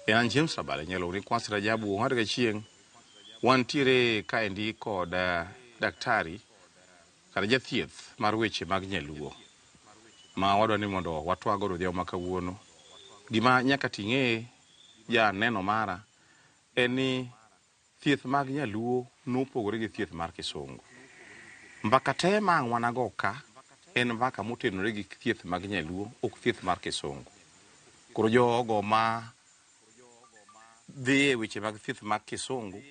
En an James Rabale Nyalo ni Kwasi Rajabu Ong'ad Gachieng'. Wantiere kaendi kod daktari kata jathieth mar weche mag nyaluo ma wadwa ni mondo watwag godo odhiambo ma kawuono. Gima nyaka ting'e janeno mara en ni thieth mag nyaluo nopogore gi thieth mar kisungu. Mbaka te ma ang' wanago ka en mbaka motenore gi thieth mag nyaluo ok thieth mar kisungu. Koro jogo ma dhi e weche mag thieth mag kisungu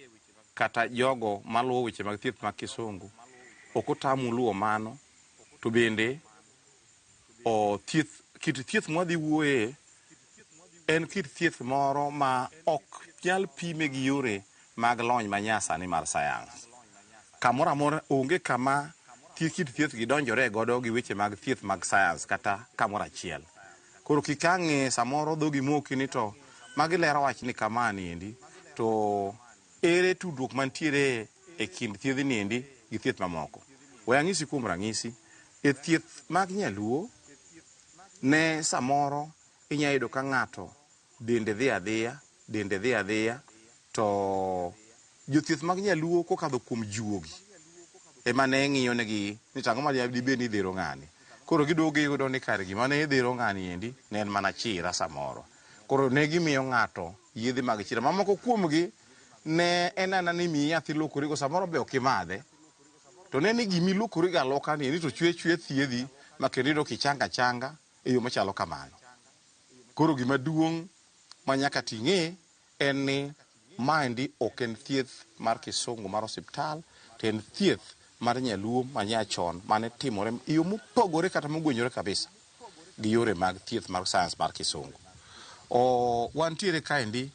kata jogo maluwo weche mag thieth mag kisungu ok otamu luwo mano to bende o thieth kit thieth mwadhi wuoye en kit thieth moro ma ok nyal pime gi yore mag lony manyasani mar sayans. Kamoro amora onge kama kit thieth gi donjore godo gi weche mag thieth mag sayans kata kamoro achiel. Koro kik ang' samoro dhogi moki ni to magi lero wach ni kama niendi to ere tudruok mantiere e kind thiedhni endi gi thieth mamoko. We ang'isi kuom ranyisi, e thieth mag nyaluo ne samoro inya yudo ka ng'ato dende dhi adhiya, dende dhi adhiya to jothieth mag nyaluo kokadho kuom juogi ema ne ng'iyo negi ni to ang'o ma dibed ni dhero ng'ani. Koro giduogo giyudo ni kare gima ne dhero ng'ani endi ne en mana chira samoro. Koro ne gimiyo ng'ato yedhe mag chira. Mamoko kuomgi ne en ana ni miyi yath ilokorigo samoro be ok imadhe. To ne ni gima ilokorigo aloka ni to chwe chwe thiedhi ma kendo iyudo kichanga achanga e yo machalo kamano. Koro gima duong' ma nyaka ting'e en ni maendi ok en thieth mar kisungu mar osiptal to en thieth mar nyaluo manyachon mane timore e yo mopogore kata mogwenyore kabisa gi yore mag thieth mar sayans mar kisungu. O, wantiere kaendi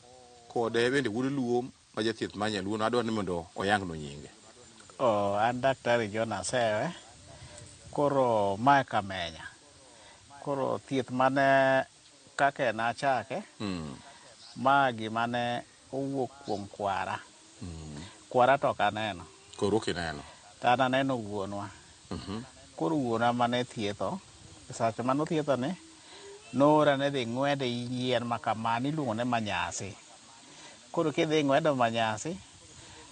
kod bende wuod luo ma jathieth mar nyaluo no adwaro ni mondo oyangnwa nyinge. Oh, an Daktari John Asewe. Koro mae Kamenya. Koro thieth mane kaka nachake, ma gima ne owuok kuom kwara. Kwara to ok aneno. Koro ok ineno. To an aneno wuonwa. Koro wuonwa mane thietho, sacha mane othietho ni, noora ni dhi ng'wed yien ma kama niluongo ni manyasi. Koro kidhi ng'wedo manyasi,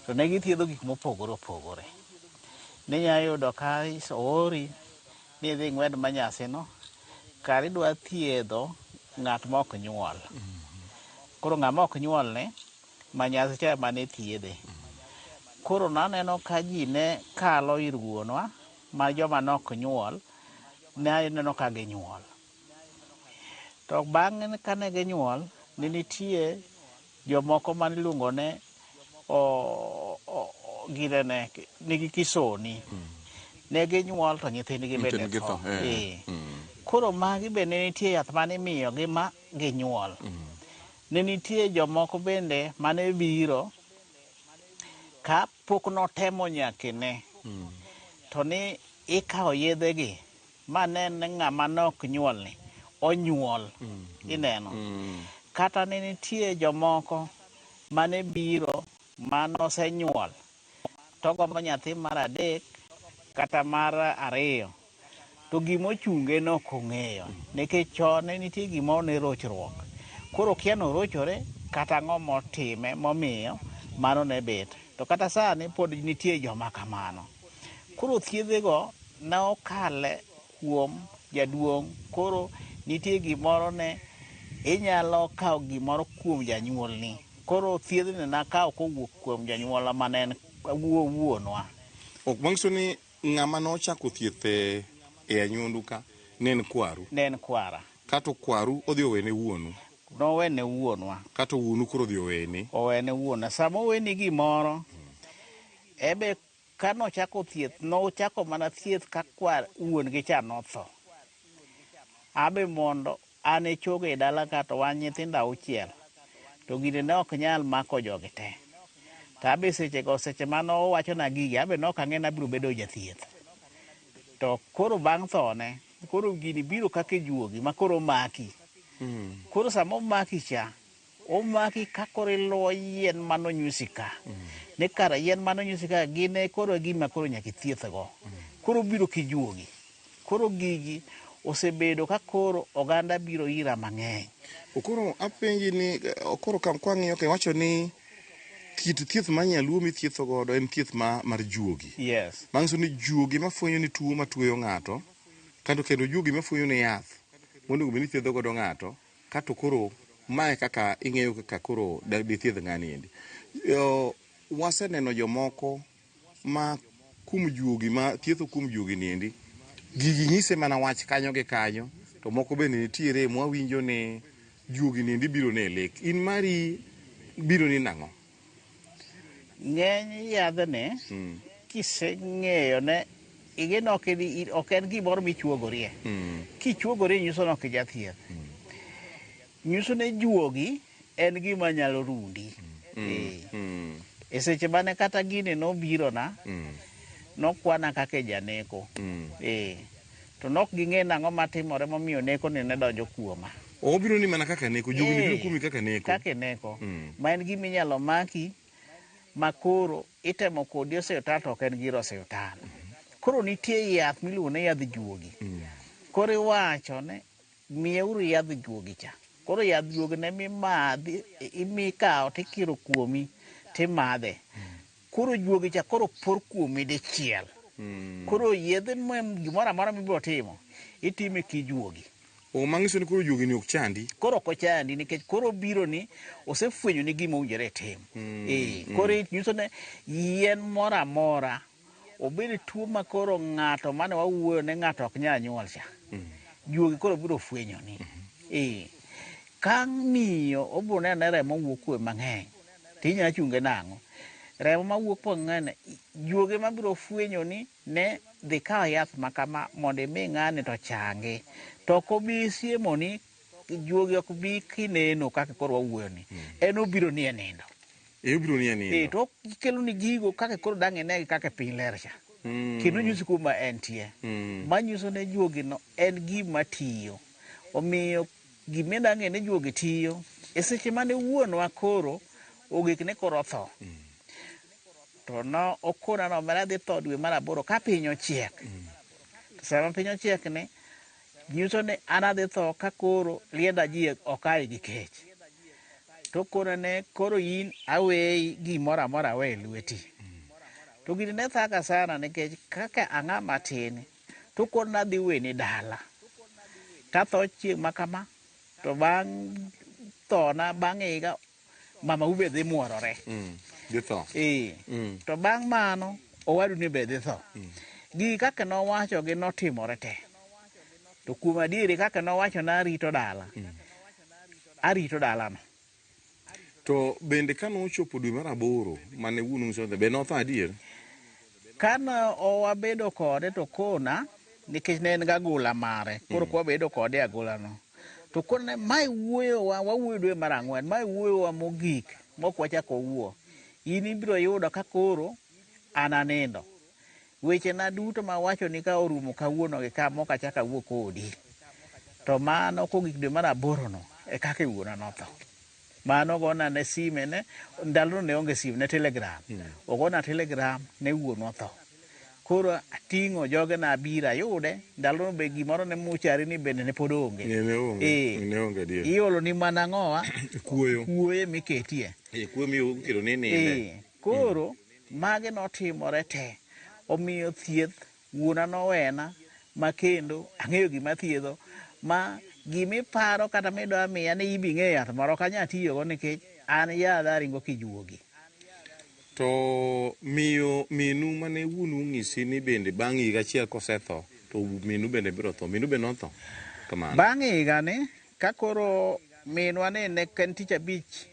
to ne githiedho gik mopogore opogore. Ninya yudo ka oori ni idhi ing'wed manyasi no, kar idwa thiedho ng'at ma ok nyuol. Koro ng'ama ok nyuol ni, manyasi cha ema ne thiedhe. Koro naneno ka ji ne kalo ir wuonwa, ma joma ne ok nyuol, ne aneno ka ginyuol. To bang'e kane ginyuol, ne nitie jomoko mane iluongo ne ginene nigi kisoni. Ne ginyuol to nyithindgi bende Nyithindgi tho. tho, eh. Eh. Koro magi be ne nitie yath mane imiyogi ma ginyuol. Ne nitie jomoko bende mane biro ka pok notemo nyakine to ni ikawo yedhegi ma ne ni ng'ama ne ok nyuol ni onyuol ineno. Kata ne nitie jomoko mane biro manosenyuol to gombo nyathi mar adek kata mar ariyo to gimochunge ne ok ong'eyo nikech chon ne nitie gimoro ne rochruok. Koro okia ni orochore kata ang'o motime momiyo mano ne bet. To kata sani pod nitie joma kamano. Koro thiedhego ne okale kuom jaduong'. Koro nitie gimoro ne inyalo kawo gimoro kuom janyuolni. Koro thiedhni nakawo kowuok kuom janyuola mane en wuonwa. Ok manyiso ni ng'ama nochako thieth e anyuondu ka ne en kwaru. Ne en kwara. Kato kwaru odhi owene wuonu. Nowene wuonwa. Kato wuonu koro odhi owene. Owene wuonwa. Sama oweni gimoro, ebe kanochako thieth, nochako mana thieth ka kwar wuon gi cha notho. Abe mondo an e chogo e dala ka to wan nyithindo auchiel, to gini ne ok nyal mako jogi te. To abe sechego seche mane owachona gigi, abe ne ok ang'e ni abiro bedo jathieth. To koro bang' thone, koro gini biro kaka juogi ma koro omaki. Koro sama omaki cha, omaki ka koro iluwo yien manonyusi ka. Ni kara yien manonyusi ka gin e koro e gima koro nyaka ithiethgo. Koro obiro kijuogi. Koro gigi Osebedo ka koro oganda biro ira mang'eny. Koro apenji ni koro kwang'iyo ka iwacho ni kit thieth ma nyaluo mithietho godo en thieth mar juogi. Yes. Manyiso ni juogi mafwenyo ni tuo matuoyo ng'ato kendo juogi mafwenyo ni yath monego bed ni thiedho godo ng'ato kato koro mae kaka ing'eyo kaka koro dithiedh ng'ani endi. Waseneno jomoko ma kuom juogi ma thietho kuom juogi ni endi gigi nyise mana wach kanyo gi kanyo to moko bende nitiere mwawinjo ni juogi ni endi biro ne e lek. In mari biro ni nang'o? Ng'eny yadhni kiseng'eyo ne igeno ok en gimoro michuogorie. Kichuogorie nyiso ni ok ijathieth. Nyiso ni juogi en gima nyalo rundi. E seche mane kata gini nobirona, nokwana kaka janeko. To nok ging'e nang'o matimore momiyo neko ni ne donjo kuoma. Obiro ni mana kaka neko, juogi ni biro kuomi kaka neko. Kaka neko. Ma en gima inyalo maki ma koro itemo kodi osiptal to ok en gir osiptal. Koro nitie yath miluongo ni yadh juogi. Koro iwacho ni miyeuru yadh juogi cha. Koro yadh juogi ne mimadhi, imikawo tikiro kuomi timadhe. Koro juogi cha koro por kuomi dichiel. Koro yedhe gimoro amora mibiro timo, itime kijuogi. Manyiso ni koro juogi ni ok chandi. Koro ok ochandi nikech koro obiro ni osefwenyo ni gima owinjore itim. Koro nyiso ni yien moro amora obed tuo ma koro ng'ato mane wawuoyo ne ng'ato ok nyal nyuol cha. Juogi koro biro fwenyo ni. Ka miyo obiro neno ni remo wuok kuome mang'eny, to inyalo chunge nang'o? Remo mawuok mang'eny, juogi mabiro fwenyo ni ne dhi kaw yath ma kama mondo imi ng'ani to changi. To ok obi siemo ni juogi ok bi kineno kaka koro wawuoyo ni. En obiro ni e nindo. Obiro ni e nindo. To okelo ni gigo kaka koro dang' inegi kaka piny ler cha. Kendo nyisi kuma entie. Manyiso ne juogi no en gima tiyo. Omiyo gima dang' ng'e ni juogi tiyo e seche mane wuonwa koro ogik ni koro otho. To no okona no omera dhi tho dwe mar 8 ka piny ochiek. To sama piny ochiek ni nyiso ni an adhi tho ka koro lienda ji ok ae gi kech. To okona ne koro in aweyi gimoro amora awe e lweti. To gini ne thaga sana nikech kaka ang'ama matin to okona adhi weni dala. Katho chieng' ma kama to bang' thona bang' higa mama u be dhi muorore. Dhi tho. To bang' mano owadu ni be dhi tho. Gigi kaka nowacho gi notimore te. To kuom adieri kaka nowacho na arito dala. Arito dalano. To bende ka nochopo dwe mar 8 mane wuonu nyiso be notho adier? Kane wabedo kode to kona nikech ne en gagula mare. Koro kwabedo kode e agola no. To kona mae wuoyowa, wawuoyo dwe mar 4, mae wuoyowa mogik mok wachako wawuo. In ibiro yudo ka koro an anindo. Wechena duto mawacho ni ka orumo kawuono gi ka mok achako awuo kodi. To mano kogik dwe mar 8 no e kaka wuona notho. Mano ogona ne sime ne ndalono ne onge sim ne telegram. Ogona telegram ne wuonwa otho. Koro ating'o jogena abiro ayude ndalono be gimoro ne muchari ni bende ne pod onge. Ne onge. Ne onge adier. Iolo ni mana ang'owa? Kuoyo. Kuoyo miketie. Kuoyo miketo ni ninde. Koro magi notimore te. Omiyo thieth wuona nowena ma kendo ang'eyo gima thiedho ma gimiparo kata midwa miya ni ibi ng'eyo yath moro ok anyal tiyogo nikech an yadha aringo kijuogi. To miyo minu mane wuonu onyisi ni bende bang' higa achiel kosetho to minu bende biro tho. Minu bende notho kamano. Bang' higa ni ka koro minwa ni ne en tich abich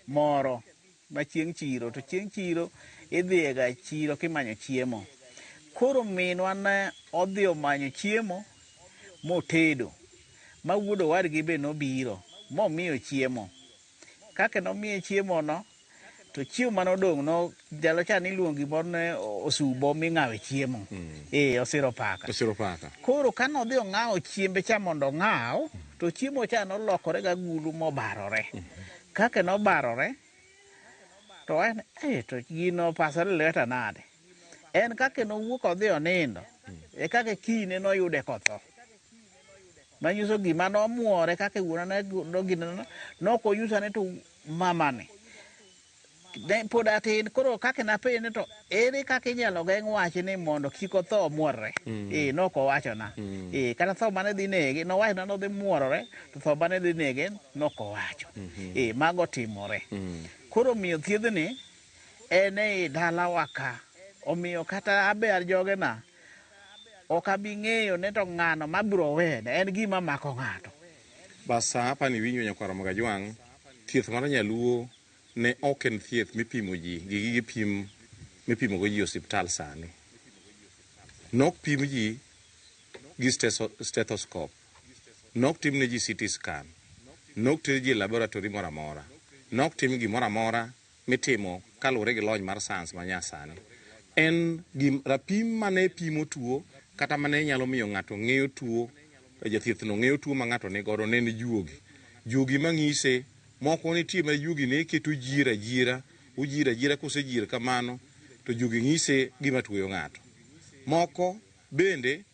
moro ma chieng' chiro to chieng' chiro idhiyega chiro kimanyo chiemo. Koro minwa ne odhi omanyo chiemo motedo ma wuod owadgi be nobiro momiyo chiemo. Kaka nomiye chiemo no to chiemo manodong' no ndalo cha niluongo gimoro ne osubo ming'awe chiemo. Osiro paka. Osiro paka. Koro kanodhi ong'awo chiembe cha mondo ong'aw to chiemo cha nolokore gagulu mobarore. Kaka nobarore to en to gino opasore lweta nade. En kaka nowuok odhi onindo e kaka kinyne noyude kotho. Manyiso gima nomuore kaka wuona ne nogine nokonyisa ni to mamani ne pod atin koro kaka napenje ni to ere kaka inyalo geng' wachni mondo kik otho omuorre. Nok owachona. Kata tho mane dhi nege nowachona nodhi muorore to tho mane dhi nege nok owacho. Mago timore. Koro omiyo thiedhni en ei dalawa ka. Omiyo kata aber jogena ok abi ng'eyo ni to ng'ano mabiro wene en gima mako ng'ato. Bas hapa ni winjo nyakwar Ramogi Ajwang', thieth mar nyaluo ne ok en thieth mipimo ji gi gige pim mipimo go ji e osiptal sani. Nok pim ji gi stethoscope, nok tim ne ji CT scan, nok ter ji e laboratory moro amora, nok tim gimoro amora mitimo kaluwore gi lony mar science ma nyasani. En gim, rapim mane pimo tuo kata mane nyalo miyo ng'ato ng'eyo tuo, jathieth no ng'eyo tuo ma ng'ato nigodo ne en juogi. Juogi mang'ise moko nitie ma juogi ne keto jier ajiera, ojier ajiera kosejier kamano to juogi ng'ise gima tuoyo ng'ato. Moko bende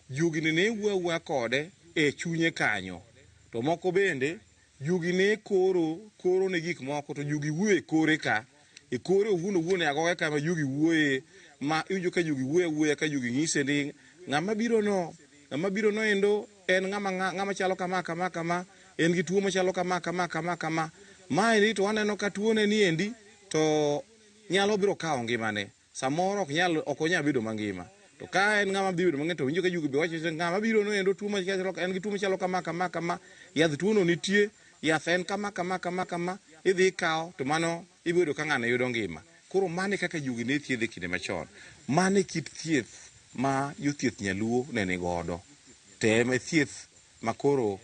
juogi ni ne wuo awuoya kode e chunye kanyo. To moko bende juogi ne koro koro ne gik moko to juogi wuoyo e kore ka. E kore owuon owuon e agoge kama juogi wuoye ma iwinjo ka juogi wuoyo awuoya ka juogi ng'ise ni ng'ama biro no ng'ama biro no endo en ng'ama ng'ama chalo kama kama kama en gi tuo machalo kama kama kama kama maendi to waneno ka tuone ni endi to nyalo biro kawo ngimane samoro ok nyal ok onyal bedo mangima to ka en ng'ama dhi bedo mangima to winjo ka juogi be wacho ni ng'ama biro no endo tuo machalo en gi tuo machalo kama kama kama yath tuono nitie yath en kama kama kama kama idhi ikawo to mano ibiro yudo ka ng'ano yudo ngima. Koro mano e kaka juogi ne thiedhe kinde machon. Mano e kit thieth ma jothieth nyaluo ne ni godo. To ema e thieth ma koro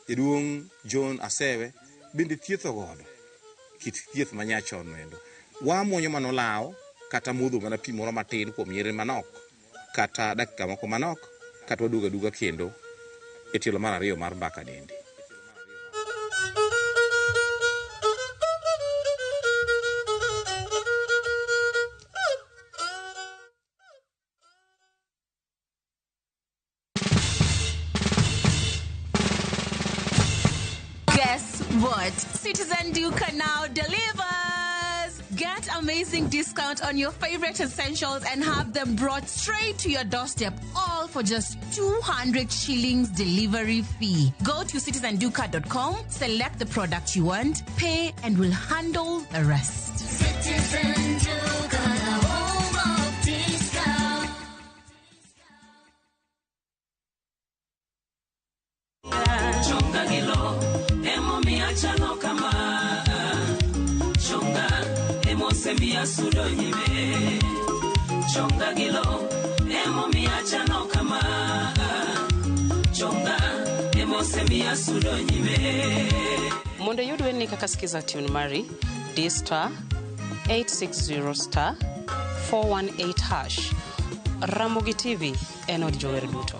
jaduong' John Asewe bende thietho godo. Kit thieth ma nyachon no endo. Wamuonyo mana olawo kata modho mana pi moro matin kuom nyiriri manok kata dakika moko manok kata waduogo aduoga kendo e tielo mar ariyo mar mbaka niendi. Guess what? Citizen Duka now delivers! Get amazing discount on your favorite essentials and have them brought straight to your doorstep, all for just 200 shillings delivery fee. Go to citizenduka.com, select the product you want, pay, and we'll handle the rest. Citizen Duka, the home of discount. Chonga gilo, emomiyo achalo kama. Chonga, emosemiyo asudo nyime. Chonga gilo, emomiyo achalo kama. Chonga, emosemiyo asudo nyime. Mondo iyud wendni kaka Skiza tune mari, di star 860 star 418 hash. Ramogi TV en od jower duto.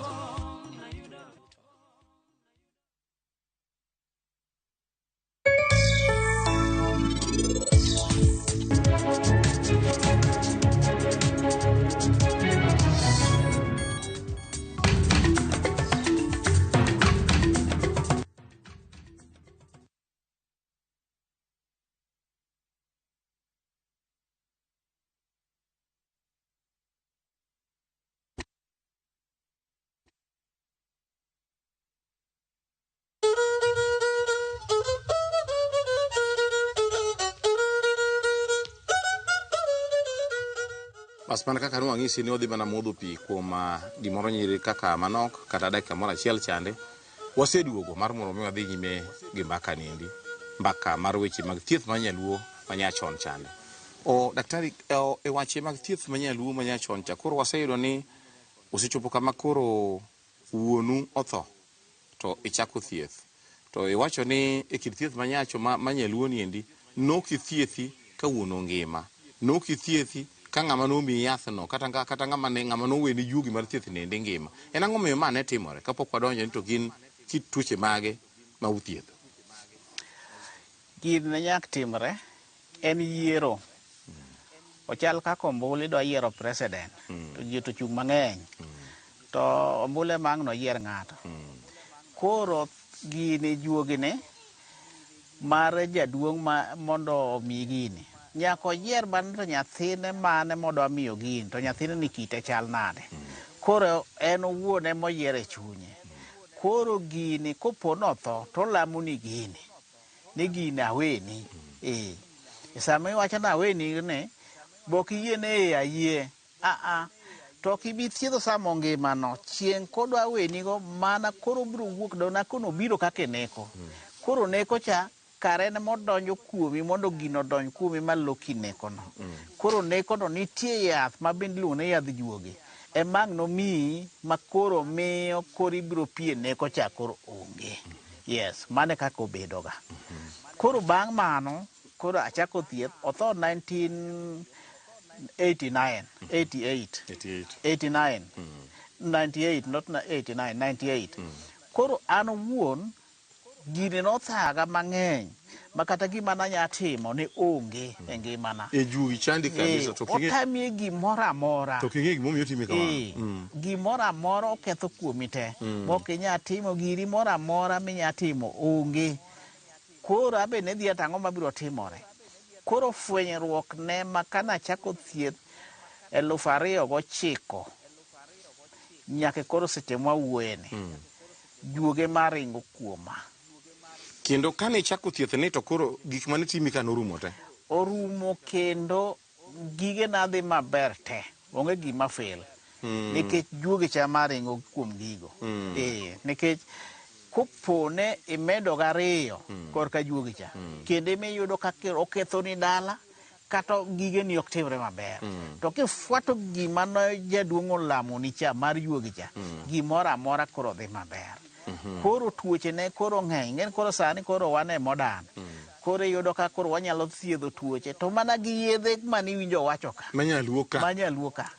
Bas mana kaka nwang'isi ni wadhi mana modho pi kuom gimoro nyiri kaka manok kata dakika moro achiel chande. Waseduogo mar mondo mi wadhi nyime gi mbaka niendi. Mbaka mar weche mag thieth mar nyaluo manyachon chande. O daktari e weche mag thieth ma nyaluo manyachon cha koro waseyudo ni osechopo kama koro wuonu otho to ichako thieth. To iwacho ni e kit thieth manyacho ma nyaluo niendi nok ithiethi ka wuonu ngima. Nok ithiethi ka ng'ama nomiyi yathno kata kata ng'ama ne ng'ama noweni juogi mar thieth niendi ngima. En ang'o momiyo ma ne timore kapok wadonjo ni to gin kit tuoche mage ma uthiedho? Gini ne nyak timre en yiero. Ochal kaka ombulu idwa yiero president to ji to ochung' mang'eny. To ombulu ema ang' noyier ng'ato. Koro gini juogini mar jaduong' ma mondo omi gini. Nyaka oyier bang' to nyathine mane modwa miyo gini to nyathine ni kite chal nade. Koro en owuon ema oyiero e chunye. Koro gini kopo notho to olamo ni gini. Ni gini aweni. Ee. Sama iwacho ni aweni ni, bok iyie ni ee ayie. Aa, to ok ibi thiedho sama ongima no. Chieng' kodwa weni go mana koro obiro wuok dona kono obiro kaka e neko. Koro neko cha kare en modonjo kuomi mondo gino odonj kuomi maloki nekono. Koro nekono nitie yath ma bende iluongo ni yadh juogi. Ema ang' nomiyi ma koro miyo koro ibiro pie neko cha koro onge. Yes, mano e kaka obedoga. Koro bang' mano, koro achako thieth, otho 1989, 88. 88. 89, 98, not 89, 98. Koro an owuon gini nothaga mang'eny ma kata gima nanya timo ne onge e ngimana. E juogi chandi kabisa to ok ing'e Otamie gimoro amora. to ok ing'e gimomiyo otimi kamano. Gimoro amora oketho kuomi te. Mok inya timo giri moro amora minya timo onge. Koro abe ne dhiya to ang'o mabiro timore. Koro fwenyruok ne ma kanachako thieth 2009 nyaka koro seche mwawuoye ni. Juoge maringo kuoma. Kendo kane ichako thieth ni to koro gik mane timi ka norumo te. Orumo kendo gige na dhi maber te. Onge gima fail. Nikech juoge cha maringo kuom gigo. Nikech kopone imedo gariyo korka juogi cha. Kendo emiyudo ka okethoni dala kata gigeni ok timre maber. To kifuato gima ne jaduong' olamoni cha mar juogi cha, gimoro amora koro dhi maber. Koro tuoche ne koro ng'eny. Ing'eni koro sani koro wan e modern. Koro iyudo ka koro wanyalo thiedho tuoche to mana gi yedhe maniwinjo wacho ka. Manyaluo ka. Manyaluo ka.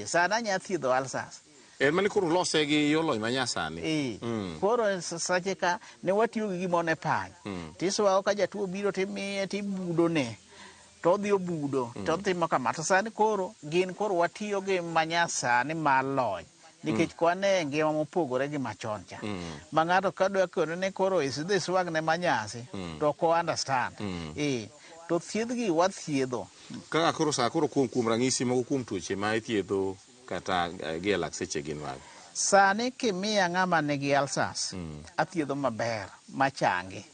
Sani anya thiedho ulcers. En mane koro ulose gi yo lony manyasani. Koro sache ka ne watiyo gi gimoro ne pany. Tiswago ka jatuo biro timiye tibudone. To odhi obudo to otimo kama. To sani koro gin koro watiyo gi manyasani mar lony. Nikech kwane e ngima mopogore gi machon cha. Ma ng'ato ka dwa kone ni koro idhi swag ne manyasi to ok o understand. To thiedh gi wathiedho. Kaka koro sa koro kuom ranyisi moko kuom tuoche ma ithiedho kata gi e lak seche gin mage? Sani kimiya ng'ama nigi ulcers, athiedho maber machangi.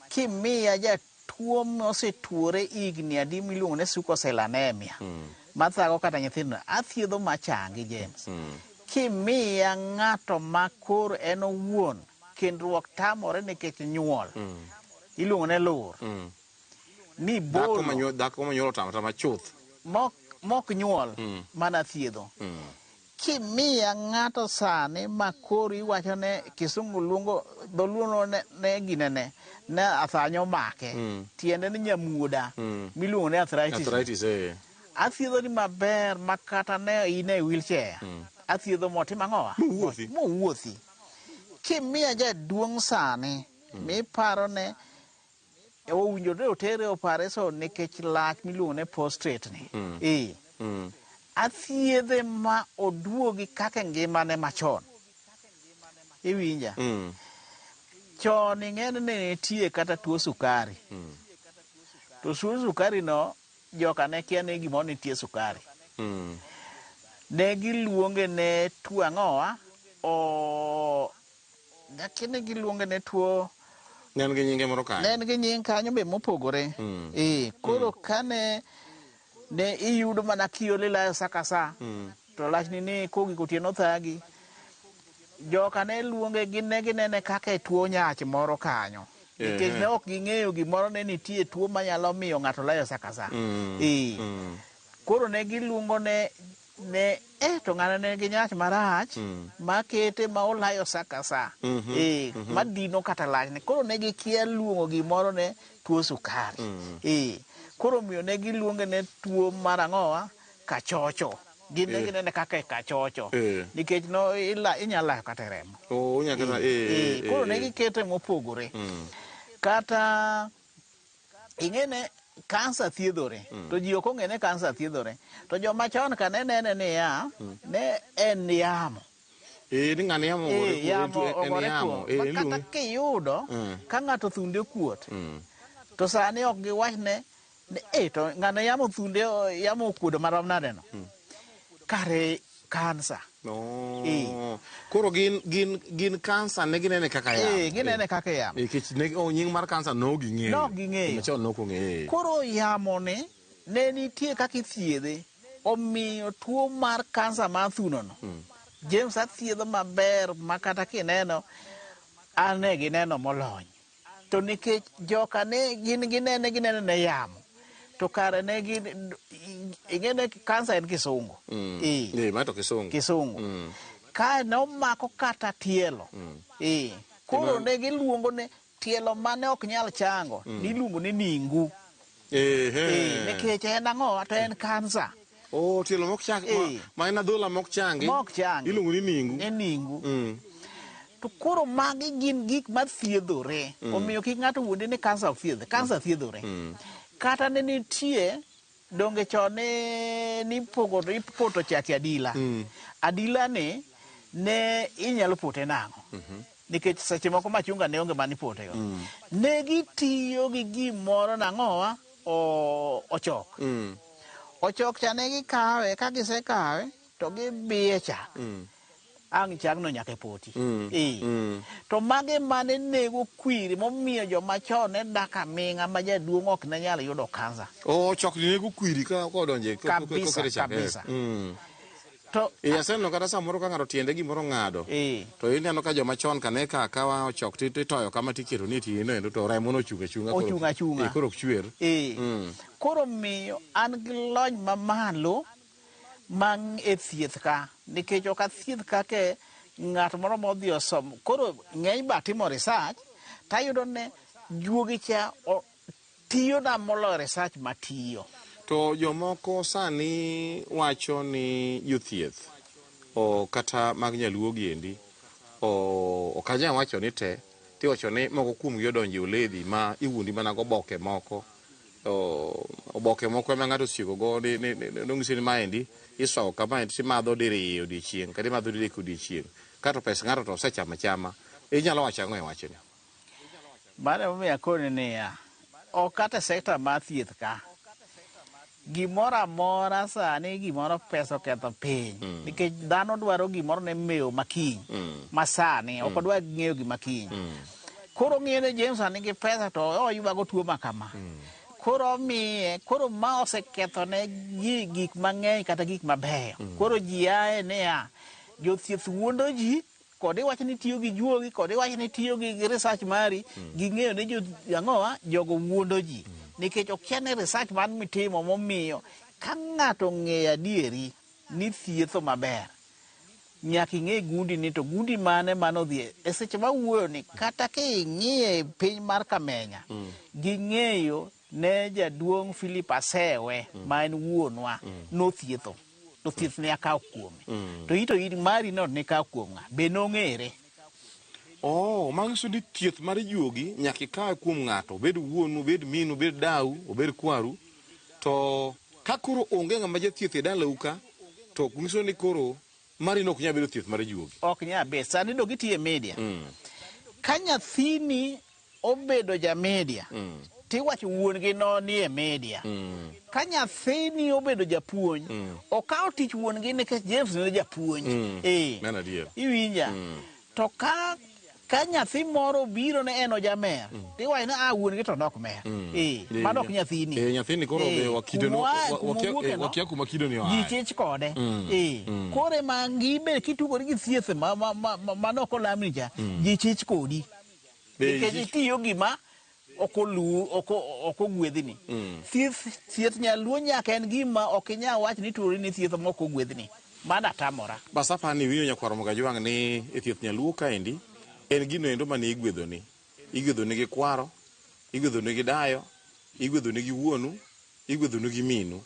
Kimiya jatuo mosetuore higni adi miluongo ni sickle cell anemia, mathago kata nyithindo, athiedho machangi James. Kimiya ng'ato ma koro en owuon kendruok tamore nikech nyuol, iluongo ni lur. Ni Dhako bolo dhako manyuol otamo tama chuth. Mok nyuol mana thiedho. Kimiya ng'ato sani ma koro iwacho ne kisungu luongo dholuo ne ginene ne athanyo omake. Tiende ni nyamuoda miluongo ni arthritis. Arthritis eh. Athiedho ni maber ma kata ne in e wheelchair. Athiedho motimo ang'owa? Mowuothi. Mowuothi. Kimiya jaduong' sani miparo ne owinjore otere operation nikech lach miluongo ni prostate ni. Athiedhe ma oduogi kaka ngimane machon. Iwinja? Chon ing'eni ne nitie kata tuo sukari. To tuo sukari no joka ne kia ni gimoro nitie sukari. Ne giluonge ne tuo ang'owa? O lakini giluonge ne tuo Ne en gi nyinge moro kanyo. Ne en gi nying kanyo be mopogore. Koro kane ne iyudo mana kiolo ilayo sa ka sa, to lachni ni kogik otieno thagi. Joka ne luonge gin ne ginene kaka e tuo nyach moro kanyo. Nikech ne ok ging'eyo gimoro ne nitie tuo manyalo miyo ng'ato layo sa ka sa. Koro ne giluongo ne to ng'ano ne gi nyach marach makete ma olayo sa ka sa. Madino kata lachne. Koro ne gikia luongo gimoro ne tuo sukari. Koro miyo ne giluonge ne tuo mar ang'owa? Kachocho. Gin ne ginene kaka e kachocho. Nikech no inyalo layo kata e remo. Oh, inyalo kata, Koro ne gikete mopogore. Kata ing'ene kansa thiedhore. To ji ok ong'e ni kansa thiedhore. To joma chon ka ne nene niya, ne en yamo. Ni ng'ani yamo ogore Eh, yamo en ogore yamo. kuom. Ma kata Iluonge. kiyudo ka ng'ato thunde okuot to sani ok giwachne ni to ng'ano yamo thunde yamo okuodo marom nade no. Kare kansa. No. Eh. Koro gin kansa ne ginene kaka yamo. Ginene kaka yamo. Nikech ne nying mar kansa no ging'eyo. No ging'eyo. Machon no ok ong'eyo. Koro yamo ni ne nitie kaka ithiedhe. Omiyo tuo mar kansa mar thuno no. James athiedho maber ma kata kineno an ne gineno molony. To nikech joka ne gin ginene ginene ne yamo. To kare ne gin ing'e kansa en kisungu. Ma to kisungu. Kisungu. Kae ne omako kata tielo. Koro ne giluongo ne tielo mane ok nyal chango. Niluongo ni ningu. Nikech en ang'o to en kansa. Oh, tielo mok chang ma en adhola mok changi. Mok changi. Iluongo ni ningu. Ni ningu. To koro magi gin gik mathiedhore. Omiyo kik ng'ato wuondi ni kansa ok thiedhe. Kansa thiedhore. Kata ne nitie donge chon ne nipogo ipoto chak e adila. Adila ni ne inyalo pote nang'o? Nikech seche moko machunga ne onge manipote go. Ne gitiyo gi gimoro nang'owa ochok. Ochok cha ne gikawe, ka gisekawe to gibiye chak. Ang' chagno nyaka e poti. To mage mane nego kwiri momiyo joma chon ne dak aming'a ma jaduong' ok ne nyal yudo kansa. Ochok ni nego kwiri ka kodonje Kabisa, kabisa. To aseneno kata samoro ka ng'ato tiende gimoro ng'ado. To ineno ka joma chon ka ne ka akawa ochok titoyo kama tiketo ni tiende endo to remo no ochung' achung'a. Ochung' achung'a. Koro ok chwer. Koro miyo an gi lony mamalo mang' e thieth ka nikech ok athieth kake ng'at moro modhi osomo. Koro ng'eny ba timo research tayudo ne juogi cha tiyo na moloyo research matiyo. To jomoko sani wacho ni jothieth kata mag nyaluo giendi ok anyal wacho ni te tiwacho ni moko kuomgi odonjo e oledhi ma iwuondi mana goboke moko. Oboke moko ema ng'ato osieko go nong'isi ni maendi isowo kamaendi timadho diriyo odiochieng' kata imadho didek odiochieng' kato pes ng'ato to osechamo achama. Inyalo wacho ang'o e wachni? Mano emomiyo akoni niya, ok kata e sekta mar thieth ka, gimoro amora sani gimoro pesa oketho piny. Nikech dhano dwaro gimoro ne mewo makiny, ma sani, ok odwar ng'eyo gima kiny. Koro ng'iyo ni James nigi pesa to oywago tuo ma kama. Koro omiye, koro ma oseketho ne ji gik mang'eny kata gik mabeyo. Koro ji ae niya, jothieth wuondo ji, kod iwacho ni tiyo gi juogi, kod iwacho ni tiyo gi research mari, ging'eyo ni ang'owa, jogo wuondo ji. Nikech okia ni research man mitimo momiyo ka ng'ato ong'eyo adieri ni thietho maber, nyaka ing'e gundi ni to gundi mane manodhi e seche mawuoyo ni kata king'iye piny mar Kamenya, ging'eyo ne jaduong' Philip Asewe ma en wuonwa nothietho. To thieth ne akawo kuome. To ito in mari no ne kawo kuom ng'a? Be nong'ere? Manyiso ni thieth mar juogi nyaka ikawe kuom ng'ato, obed wuonu, obed minu, obed dau, obed kwaru. To ka koro onge ng'ama jathieth e dalau ka, to nyiso ni koro mari no ok nyal bedo thieth mar juogi. Ok nyal bet. Sani dong itiyo e media. Ka nyathini obedo ja media, tiwacho wuon gi no ni e media. Ka nyathini obedo japuonj, okawo tich wuon gi nikech James ne japuonj. Mano adier. Iwinja? To ka nyathi moro obiro ne en ojamer, tiwacho ni wuon gi to nok mer. Mano ok nyathini. Nyathini koro wakia kuma kido ni oaye. Ji chich kode. Koro ema gibe kitugori gi thieth ma ok olamni cha, ji chich kodi. Nikech itiyo gima ok ogwedhni. Thieth nyaluo nyaka en gima ok inyal wach ni tuori ni thieth mok ogwedhni. Mano atamora. Bas apani winjo nyakwar Mogajwang' ni e thieth nyaluo kaendi en gino endo mane igwedhoni. Igwedhoni gi kwaro, igwedhoni gi dayo, igwedhoni gi wuonu, igwedhoni gi minu.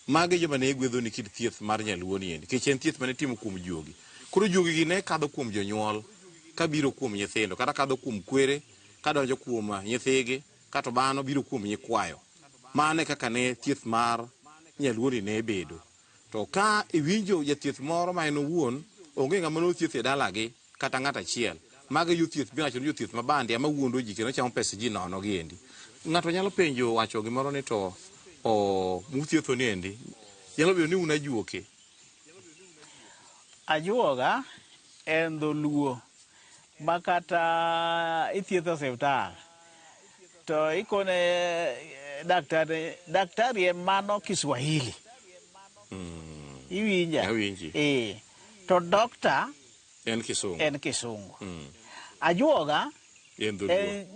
Magi joma ne igwedhoni kit thieth mar nyaluo ni endi. Nikech en thieth mane itimo kuom juogi. Koro juogi gi ne kadho kuom jonyuol, kabiro kuom nyithindo, kata kadho kuom kwere, kadonjo kuom nyithigi, kato bano biro kuom nyikwayo. Mano e kaka ne thieth mar nyaluo ni ne bedo. To ka iwinjo jathieth moro ma en owuon Onge ng'ama nothieth e dalagi kata ng'at achiel. Mago jothieth miwacho ni jothieth mabandi ema wuondo ji kendo chamo pes ji nono giendi. Ng'ato nyalo penjo wacho gimoro ni to o muthietho ni endi nyalo bedo ni un ajuoke. Ajuoga en dholuo ma kata ithietho osiptal to ikone daktari, daktari en mano Kiswahili. Iwinja? Awinji. To doctor En Kisungu. En Kisungu. Ajuoga En dholuo. En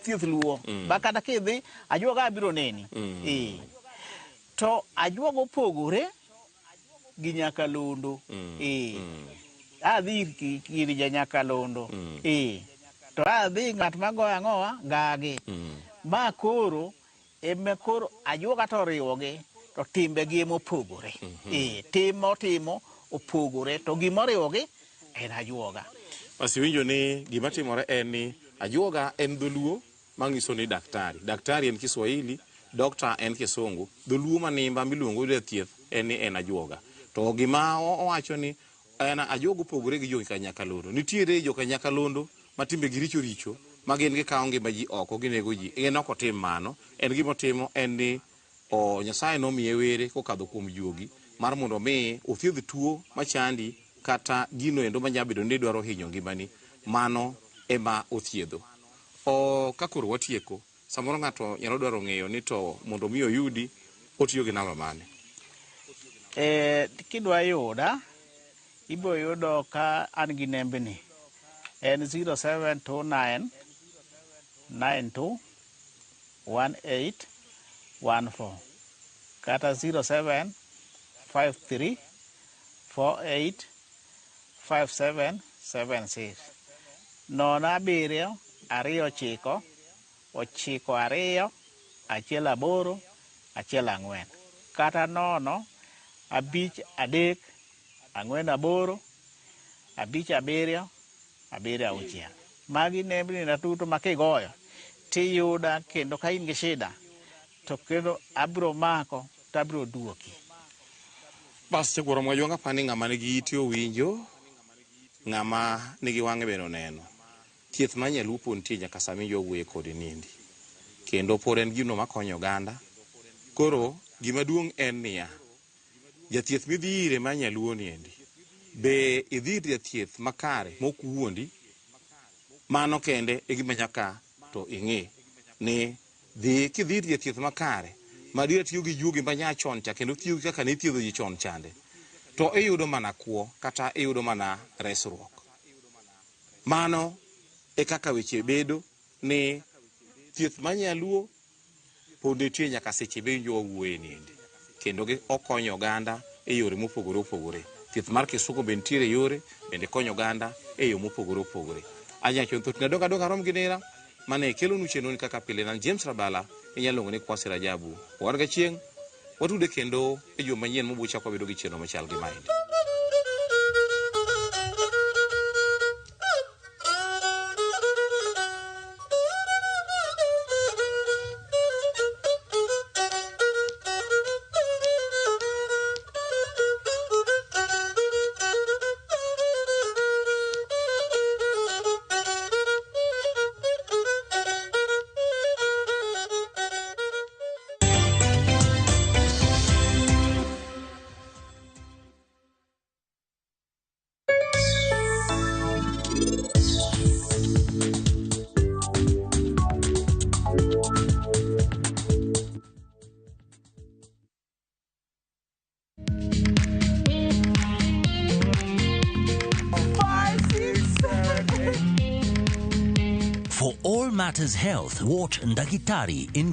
thieth luo. Ba kata kidhi, ajuoga abiro neni. To ajuoga opogore gi nyakalondo. Adhi ir ja nyakalondo. To adhi ng'at magoyo ang'owa gagi. Ma koro ema koro ajuoga to oriwogi to timbegi ema opogore. Tim motimo opogore to gimoriwogi en ajuoga. Bas iwinjo ni gima timore en ni ajuoga en dholuo manyiso ni daktari. Daktari en Kiswahili, doctor en Kisungu. Dholuo manimba miluongo ni thieth en ni en ajuoga. To gima owacho ni en ajuoga opogore gi joka nyakalondo. Nitiere joka nyakalondo ma timbegi richo richo ma gin gikawo ngima ji oko ginego ji. En ok otim mano. En gima otimo en ni Nyasaye nomiye were kokadho kuom juogi mar mondo mi othiedh tuo machandi kata gino endo manyalo bedo ni dwaro hinyo ngimani, mano ema othiedho. Ka koro watieko, samoro ng'ato nyalo dwaro ng'eyo ni to mondo mi oyudi otiyo gi namba mane? Kidwa yuda, ibiro yudo ka an gi nembni. En 0729 92 18 14 kata 0753 48 5776. 0 7 2 9 9 2 1 8 1 4 kata 0 5 3 4 8 5 7 7 6. Magi nembni na duto ma kigoyo tiyuda, kendo ka in gi shida to kendo abiro mako to abiro duoki. Bas chakoro mwajwanga pani ng'ama nigi ite owinjo, ng'ama nigi wang'e bende oneno. Thieth mar nyalupo nitie nyaka sama iwinjo wuoye kode niendi. Kendo pod en gino makonyo oganda. Koro gima duong' en niya, jathieth midhi ire mar nyaluo niendi, be idhi ir jathieth makare mok wuondi? Mano kende e gima nyaka to ing'e ni dhi kidhi ir jathieth makare madiera tiyo gi juogi manyachon cha kendo tiyo gi kaka ne ithiedho ji chon chande, to iyudo mana kwo kata iyudo mana resruok. Mano e kaka weche bedo ni thieth mar nyaluo pod nitie nyaka seche miwinjo wawuoye niendi, kendo okonyo oganda e yore mopogore opogore. Thieth mar Kisungu be nitiere yore bende konyo oganda e yo mopogore opogore. Anyacho thothne adongo adonga rom gi nera mane kelonu chenro ni kaka pile. Nan James Rabala, inyalo luongo ni Kwasi Rajabu. Wan ga chieng' watude kendo e juma manyien mabiro chako wabedo gi chenro machal gi maendi. For all matters health, watch Ndagitari in